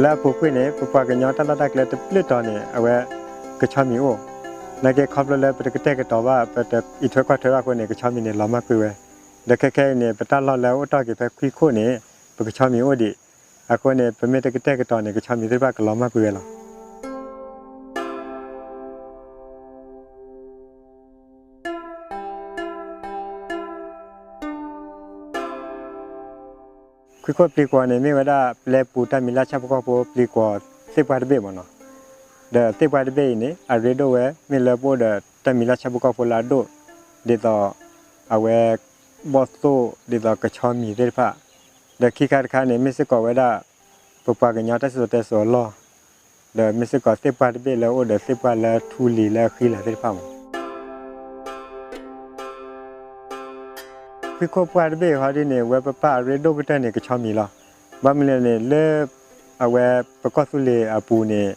လၢအပူၤကွံာ်န့ၣ် ပပှၤကညီတၢ်လီၢ်တၢ်ကျဲတဘျုးတီၤန့ၣ် အဝဲကဆီမံၤအိၣ်, နာ်က့ခီဖျိလၢပတကတဲာ်ကတီၤဘၣ် ပတအံးထွဲကွၢ်ထွဲဘၣ်အဃိန့ၣ် ကဆီမံၤန့ၣ်လီၤမၢ်ကွံာ်ဝဲ, ဒီးခဲခဲအံၤန့ၣ် ပတၢ်လီၢ်လၢအအိၣ်တီၢ်က့ၤဖဲခွံခိၣ်န့ၣ် ပကဆီမံၤအိၣ်ဒံး, အဃိန့ၣ် ပမ့ၢ်တကတဲာ်ကတီၤန့ၣ် ကဆီမံၤသ့ၣ်တဖၣ်ကလီၤမၢ်ကွံာ်ဝဲလီၤ. ခွံခိၣ်ပျံၤကွီၤန့ၣ် မ့ၢ်ဝဲဒၣ် ပျဲပူၤတၢ်မံၤလၢ်ဆၣ်ဖိကီၢ်ဖိပျံၤကွီၤသ့ၣ်ပှၢ်တဘ့ၣ်မ့ၢ်နီၤ, ဒီးသ့ၣ်ပှၢ်တဘ့ၣ်အံၤန့ၣ် အရ့ဒိၣ်ဝဲ မ့ၢ်လၢပအိၣ်ဒီးတၢ်မံၤလၢ်ဆၣ်ဖိကီၢ်ဖိလၢအဒိၣ်, ဒ်သိး အဝဲ ဘီၣ်သိၣ် ဒ်သိးကဆီမံၤသ့ၣ်တဖၣ်, ဒီးခံခါတခါန့ၣ် မ့ၢ်စ့ၢ်ကီးဝဲဒၣ် ပပှၤကညီတၢ်စံၣ်စိၤတဲစိၤအလီၢ်, ဒီးမ့ၢ်စ့ၢ်ကီးသ့ၣ်ပှၢ်တဘ့ၣ်လၢအအိၣ်ဒီးသ့ၣ်ပှၢ်လၢထူလံၤလၢအဃံလၤသ့ၣ်တဖၣ်မ့ၢ် ခွံခိၣ်ပှၢ်တဘ့ၣ်ဟီဒ်န့ၣ် ဝဲပပၢ်အရ့ဒိၣ်ကတၢၢ်န့ၣ် ကဆီမံၤလီၤ. ဘၣ်မနုၤလဲၣ်န့ၣ် လၢ အဝဲပကီၢ်သူလ့ၤအပူၤန့ၣ်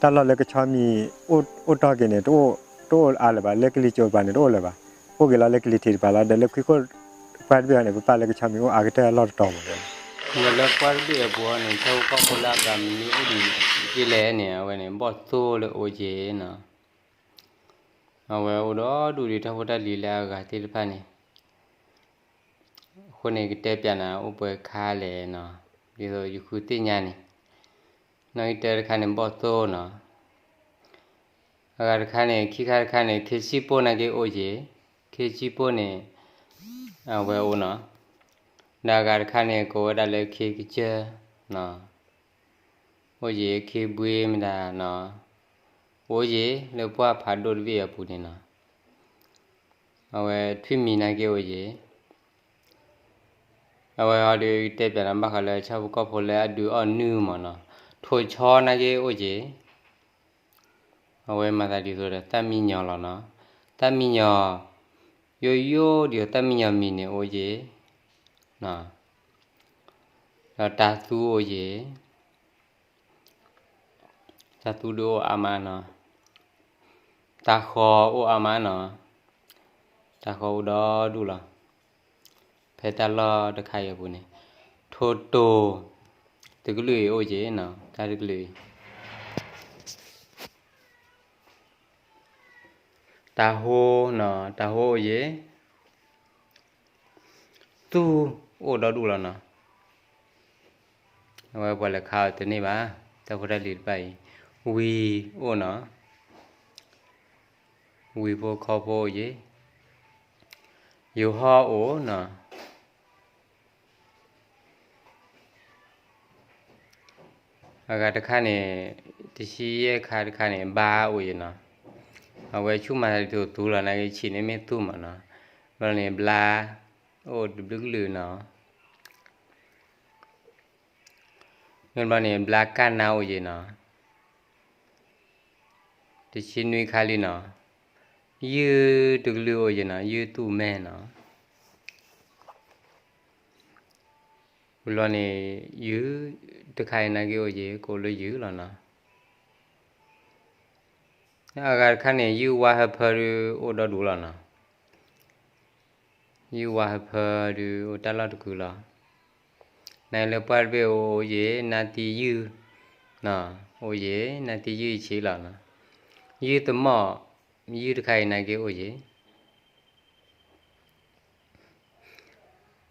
တၢ်လီၢ်လၢကဆီမံၤ အိၣ်တီၢ်က့ၤန့ၣ် တအိၣ်အါလၢၤဘၣ်, လၢကလံၤစိးပၤန့ၣ် တအိၣ်လၢၤဘၣ်, အိၣ်က့ၤလီၤလၢကလံၤထံးတပၤလီၤ. ဒီးလၢခွံခိၣ်ပှၢ်တဘ့ၣ်ဟီန့ၣ် ပပၢ်လၢကဆီမံၤအိၣ်အါကတၢၢ်အလီၢ်တတီၤမ့ၢ် ဒီးလၢပှၢ်တဘ့ၣ်အပူၤန့ၣ် ဆၣ်ဖိကီၢ်ဖိလၢအဂၤမနုၤအိၣ်ဒံးဒ်လဲၣ်န့ၣ် အဝဲန့ၣ် ဘီၣ်သိၣ်လၢအိၣ်က့ၤနီၤ, အဝဲအိၣ်ဒီးဒူၣ်ဒံးထီၣ်ဖိတၢ်လံၤလၢအဂၤသ့ၣ်တဖၣ်န့ၣ်, အဃိန့ၣ် ကတဲပၠးနၤအိၣ်ပှဲၤခါလဲၣ်နီၤ, ဒ်သိးယဃုသ့ၣ်ညါန့ၣ်, နီၣ်ဂံၢ်တၢတခါန့ၣ် ဘီၣ်သိၣ်နီၤ, အဂၤတခါန့ၣ် ခံခါတခါန့ၣ် ခ့ဆံၣ်ပိၢ်နာ်က့အိၣ်က့ၤ, ခ့ဆံၣ်ပိၢ်န့ၣ် အဝဲအိၣ်နီၤ, ဒီးအဂၤတခါန့ၣ် ကိးဝဲဒၣ်လၢခ့ကစၢၢ်နီၤ, အိၣ်က့ၤခ့ဘှ့မတၤနီၤ, အိၣ်က့ၤလၢပှၢ်ဖးဒိၣ်တဘ့ၣ်အပူၤန့ၣ်နီၤ, အဝဲထွံၣ်မံၤနာ်က့အိၣ်က့ၤ, အဝဲအီၤဒီးတဲပၠးနၤဘၣ်ဃးလၢ ဆၣ်ဖိကီၢ်ဖိလၢအဒုးအီၣ်နုၢ်မ့ၢ်နီၤ, ထိးဆီနာ်က့အိၣ်က့ၤ, အဝဲမၤသးဒ်သိးဒီးသၣ်မံယီၤလီၤနီၤ, သၣ်မံယီၤ, ယိယိဒ်သိးသၣ်မံယီၤမံၤန့ၣ်အိၣ်က့ၤ, ဒီးတၤသူအိၣ်က့ၤ, တၤသူဒုးအိၣ်အါမးနီၤ, တၤဃီၤအိၣ်အါမးနီၤ, တၤဃီၤအိၣ်ဒီဒူၣ်လီၤ, ဖဲတၢ်လီၢ်တခါအံၤအပူၤန့ၣ်, ထိးတိၤ, တကလုာ်အံၤအိၣ်က့ၤနီၤ, တၢ်တကလုာ်အံၤ တၤဟိနီၤ, တၤဟိအိၣ်ယ့ၤ, သူၣ်အိၣ်ဒီဒူၣ်လီၤနီၤ, အဝဲပှၤလဲၤခါအီၤတန့ၢ်ဘၣ်, တၢ်ဖိတၢ်လံၤတဖၣ်အံၤ, ဝံၤအိၣ်နီၤ, ဝံၤဖိခီဖိအိၣ်ယ့ၤ, ယိၤဟီၣ်အိၣ်နီၤ အဂၤတခါန့ၣ်, တဆံယဲၢ်ခါတခါန့ၣ် ဘါအိၣ်ယ့ၤနီၤ, အဝဲဆူၣ်မၤသးဒ်သိးသူလီၤ နာ်က့ဆံးန့ၣ်မ့ၢ်သူၣ်မးနီၤ, ဘျီန့ၣ် ဘျါအိၣ်တဘျုးကလုာ်နီၤ, မ့ၢ်ဘျီန့ၣ် ဘျါကၢ်နါအိၣ်ယ့ၤနီၤ, တဆံနွံခါလံနီၤ, ယုၢ်တကလုာ်အိၣ်ယ့ၤနီၤ, ယုၢ်သူၣ်မဲနီၤ ဝံၤလီၤန့ၣ် ယုၢ်တခါအံၤနာ်က့အိၣ်ယ့ၤ ကိးလၢယုၢ်လီၤနီၤ, အဂၤတခါန့ၣ် ယုၢ်ဝါဟၢဖၢဒုးအိၣ်ဒီဒူၣ်လီၤနီၤ, ယုၢ်ဝါဟၢဖၢဒုးအိၣ်တၢ်လီၢ်တကုာ်လီၤ, နာ်လၢပှၢ်တဘ့ၣ်အိၣ်ယ့ၤ နါသံယုၢ်, အိၣ်ယ့ၤ နါသံယုၢ်ဆံးလီၤနီၤ, ယုၢ်သမီၣ်, ယုၢ်တခါအံၤနာ်က့အိၣ်ယ့ၤ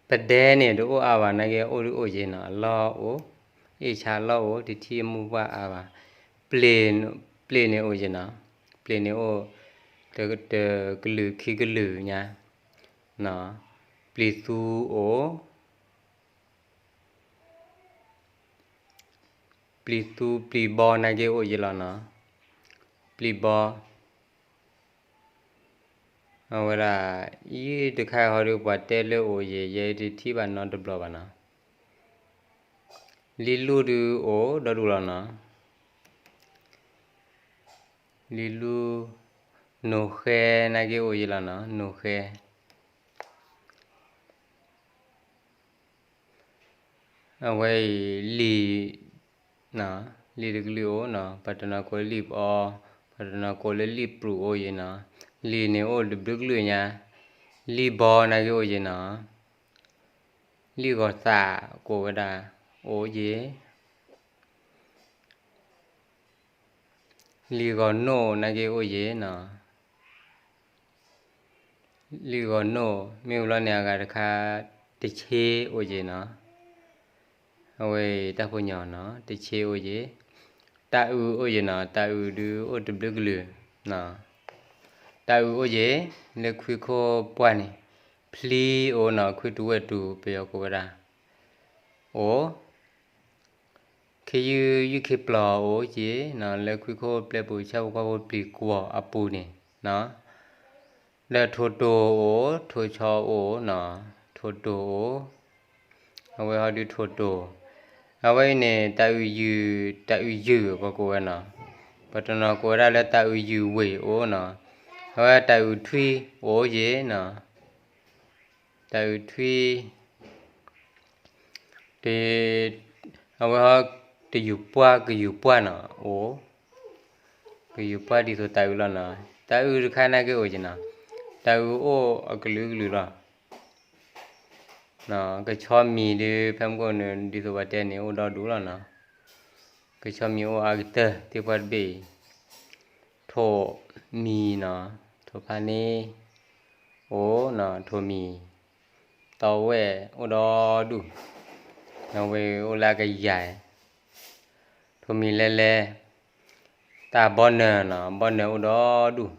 ပဒဲန့ၣ် တအိၣ်အါဘၣ် နာ်က့အိၣ်ဒုးအိၣ်ယ့ၤနီၤ, အလီၢ်အိၣ်, အ့ၣ်ဆါအလီၢ်အိၣ် တထံၣ်အမိၢ်ပှၢ်အါဘၣ်, ပျ့ၤ, ပျ့ၤန့ၣ်အိၣ်ယ့ၤနီၤ, ပျ့ၤန့ၣ်အိၣ် တကလုာ်ခံကလုာ်ညါ, ပျံၤသူအိၣ် ပျံၤသူပျံၤဘီနာ်က့အိၣ်ယ့ၤလီၤနီၤ, ပျံၤဘီ အဝဲဒၣ် ယုၢ်တခါဟီဒုး ပှၤတဲလၢအိၣ်ယ့ၤ ယဲတထံၣ်ဘၣ်နီတဘျီဘၣ်နီၤ, လံလူၢ်ဒုးအိၣ်ဒီဒူၣ်လီၤနီၤ, လံလူၢ်, နိၣ်ဃဲနာ်က့အိၣ်ယ့ၤလီၤနီၤ, နိၣ်ဃဲ အဝဲအံၤ လံာ်, လံာ်တကလုာ်အိၣ်နီၤ, ပှၤတနီၤကိးလၢလံာ်ပအီ, ပှၤတနီၤကိးလၢလံာ်ပြူးအိၣ်ယ့ၤနီၤ, လံာ်န့ၣ်အိၣ်တဘျုးကလုာ်ညါ, လံာ်ဘီနာ်က့အိၣ်ယ့ၤနီၤ, လံာ်ဂီၤသးကိးဝဲဒၣ် အိၣ်ယ့ၤ လံာ်ဂီၤနိၣ်နာ်က့အိၣ်ယ့ၤနီၤ. လံာ်ဂီၤနိၣ် မ့ၢ်ဝံၤလီၤန့ၣ် အဂၤတခါ တဆ့အိၣ်ယ့ၤနီၤ. အဝဲအံၤတၢ်ဖိညီနီၤ တဆ့အိၣ်ယ့ၤ. တၤအုးအိၣ်ယ့ၤနီၤ တၤအုးဒုးအိၣ်တဘျုးကလုာ်. တၤအုးအိၣ်ယ့ၤ လၢခွံခိၣ်ပှၢ်န့ၣ် ဖျံအိၣ်နီၤ ခွံတူဝဲၢ်တူ ပယီၤကိးဝဲဒၣ် အိၣ် ခ့ယုၢ်ယုၢ်ခ့ပျီၤအိၣ်က့ၤနီၤ လၢခွံခိၣ်ပျဲပူၤ ဆၣ်ဖိကီၢ်ဖိပျံၤကွီၤအပူၤန့ၣ်နီၤ. ဒီးထိၣ်တိၢ်အိၣ် ထိၣ်ဆီအိၣ်နီၤ ထိၣ်တိၢ်အိၣ် အဝဲဟီဒုးထိၣ်တိၢ်. အဝဲအံၤန့ၣ် တၤအုးယုၢ် တၤအုးယုၢ်ပှၤကိးဝဲနီၤ. ပှၤတနီၤကိးဝဲဒၣ်လၢတၤအုးယုၢ်ဝ့ၢ်အိၣ်နီၤ. အဝဲတၤအုးထွံၣ်အိၣ်ယ့ၤနီၤ. တၤအုးထွံၣ် တ အဝဲဟီ တယူၤပှၢ်ကယူၤပှၢ်နီၤ အိၣ် ကယူၤပှၢ်ဒ်သိးတၤအုးလီၤနီၤ. တၤအုးတခါနာ်က့အိၣ်က့ၤနီၤ. တၤအုးအိၣ်အကလုာ်ကလုာ်လီၤ. ကဆီမံၤဒုး ဖဲမုၢ်ကိၣ်န့ၣ် ဒ်သိးပှၤတဲန့ၣ် အိၣ်ဒီဒူၣ်လီၤနီၤ. ကဆီမံၤအိၣ်အါကတၢၢ် သ့ၣ်ပှၢ်တဘ့ၣ်အံၤ ထိၣ်မံၤနီၤ ထိၣ်ဖးန့ၣ် အိၣ်နီၤ ထိၣ်မံၤ တီဝဲၢ်အိၣ်ဒီဒူၣ် အဝဲအိၣ်လၢအကယၤ ထိၣ်မံၤလဲၤလဲၤ တၢ်ဘီနၢၤနီၤ ဘီနၢၤအိၣ်ဒီဒူၣ်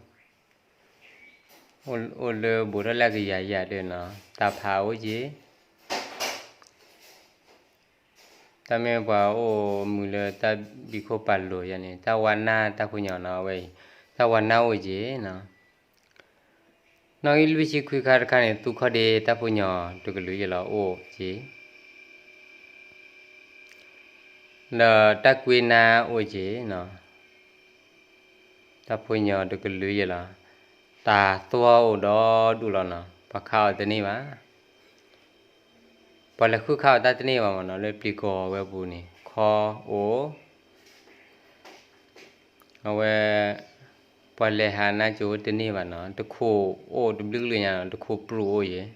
အိၣ်လၢဘူးထီၣ်လၢအကယၤယၤဒၢးနီၤ တၢ်ဖးအိၣ်က့ၤ တၢ်မ့ၢ်ပှၤအိၣ်မုာ်လၢတၢ်ဘံခိၣ်ပာ်လိၤယၤန့ၣ် တၢ်ဝါနၢ်တၢ်ဖိညီနီၤ အဝဲအံၤ တၢ်ဝါနၢ်အိၣ်က့ၤနီၤ. နီၣ်ဂံၢ်လွံၢ်ဆံခွံခါတခါန့ၣ် သူခီၣ်ဒ့တၢ်ဖိညီတကလုာ်ယဲၢ်လီၤအိၣ်က့ၤ ဒီးတၢ်ကွ့နၢ်အိၣ်က့ၤနီၤ တၢ်ဖိညီတကလုာ်ယဲၢ်လီၤ. တၤသွီအိၣ်ဒီဒူၣ်လီၤနီၤ ပှၤခးအီၤတန့ၢ်ဘၣ် ပှၤလဲၤဃုခးအီၤတၢ်တန့ၢ်ဘၣ်မနီၤ လၢပျံၤကွီၤဝဲပူၤန့ၣ် ခီအိၣ် အဝဲ ပှၤလဲၤဟးနါစိၤတန့ၢ်ဘၣ်နီၤ တခိၣ်အိၣ်တဘျုးကလုာ်ညါနီၤ တခိၣ်ပြူၣ်အိၣ်ယဲၢ်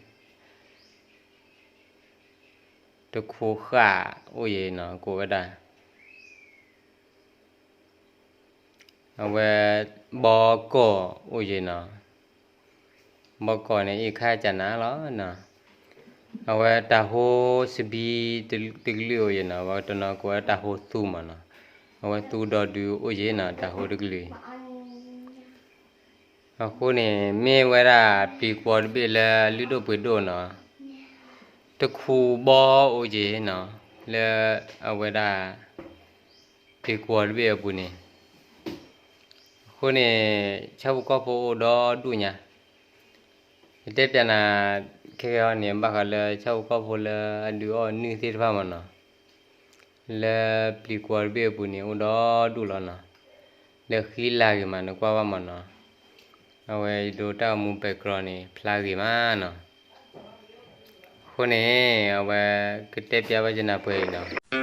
တခိၣ်ဃၣ်အိၣ်ယဲၢ်နီၤ ကိးဝဲဒၣ် အဝဲ ဘီကီၢ်အိၣ်ယဲၢ်နီၤ ဘီကီၢ်န့ၣ် အ့ၣ်ခါကနၤလီၤနီၤ အဝဲတၤဟိစဘံတကလုာ်အိၣ်ယဲၢ်နီၤ အဝဲတနီၤကိးဝဲတၤဟိသူမနီၤ အဝဲသူဒီဒုအိၣ်ယဲၢ်နီၤ တၤဟိတကလုာ် အဃိန့ၣ် မ့ၢ်ဝဲဒၣ်ပျံၤကွီၤတဘ့ၣ်လၢလုၢ်ဒိၣ်ပှ့ၤဒိၣ်နီၤ တခိၣ်ဘီအိၣ်က့ၤနီၤ လၢအဝဲဒၣ် ပျံၤကွီၤတဘ့ၣ်အပူၤန့ၣ် အဃိန့ၣ် ဆၣ်ဖိကီၢ်ဖိအိၣ်ဒီဒူၣ်ညါ ယတဲပျးနၤ ခဲကဲအံၤန့ၣ် ဘၣ်ဃးလၢဆၣ်ဖိကီၢ်ဖိလၢအဒုးအီၣ်နုၢ်သ့ၣ်တဖၣ်မနီၤ လၢပျံၤကွီၤတဘ့ၣ်အပူၤန့ၣ် အိၣ်ဒီဒူၣ်လီၤနီၤ လၢဃံလၤဂ့ၤမး နကွၢ်ဘၣ်မနီၤ အဝဲယဒိတၢ်ဂီၤမူ background န့ၣ် ဖျါဂ့ၤမးနီၤ အဃိန့ၣ် အဝဲကတဲပျးဘၣ်ယနၢ်ပှဲၤအံၤနီၤ